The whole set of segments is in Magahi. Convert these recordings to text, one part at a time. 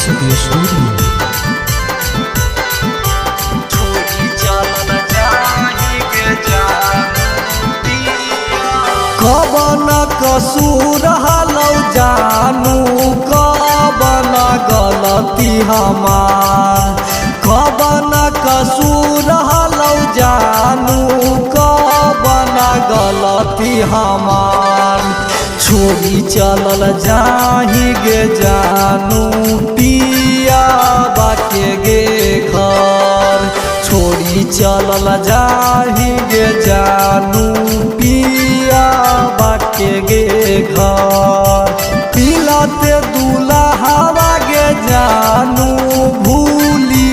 Saraswati studio. कवन कसूर हलौ जानू, कवन गलती हमार। कवन कसूर हलौ जानू, कवन गलती हमार। छोड़ी चलल जाही गे जानू, पिया बाके गे घर। छोड़ी चलल जाही गे जानू, पिया बाके गे घर। पिलाते दूल्हा गे जानू, भूली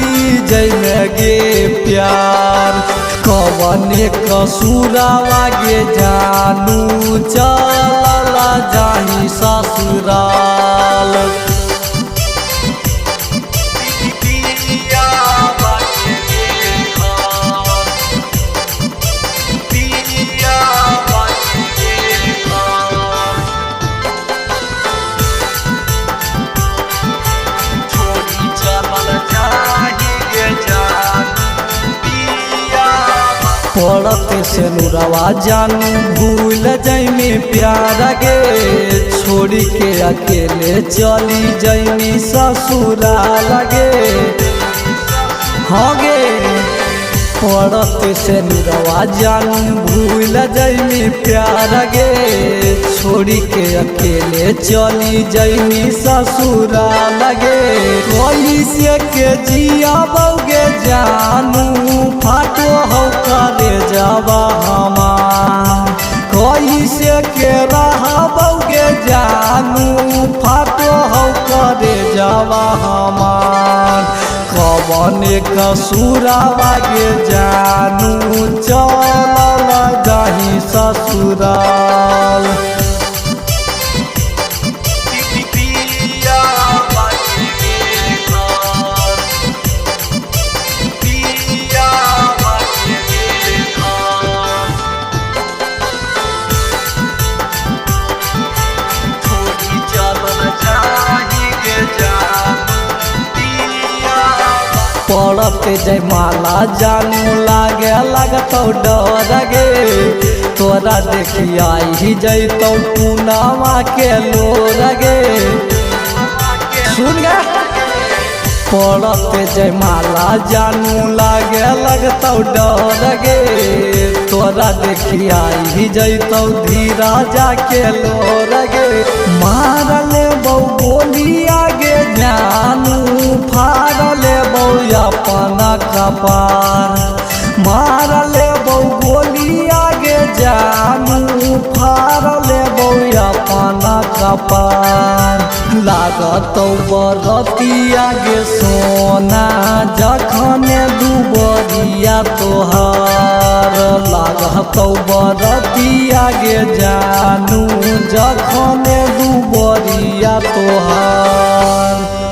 जैमे गे प्यार। कवने कसूरावा गे जानू, चलल जाही ससुराल। पड़त से नुरवा जानू, भूल जैमी प्यार गे। छोड़ी के अकेले चली जैमी ससुराल गे। हाँ गे, पड़त से नुरवा जानू, भूल जैमी प्यार गे। छोड़ी के अकेले चली जैमी ससुराल गे। कोई से के जिया बौगे जानू, फाटो हौ करे जावा हमार। कोई से के रहा बौगे जानू, फाटो हौ करे जावा हमार। कवन कसूरावा गे जानू, चलल जाही ससुराल। पड़त जयमाला जानू, लागे लगतौ डर गे। तोरा देखिया ही जैतौ पूनावा के लोर गे। सुन गे, पड़त जयमाला जानू, लागे लगतौ डर गे। तोरा देखिया ही जैतौ धीरा जाके लोर गे। मारल बौ गोलिया गे जानू, फाड़ल बौ अपना कपार। मारल बौ गोलिया गे जानू, फाड़ल बौ अपना कपार। लागतौ बरतिया गे सोना, जखने दुबरिया तोहार। लागतौ बरतिया गे जानू, जखने दुबरिया तोहार।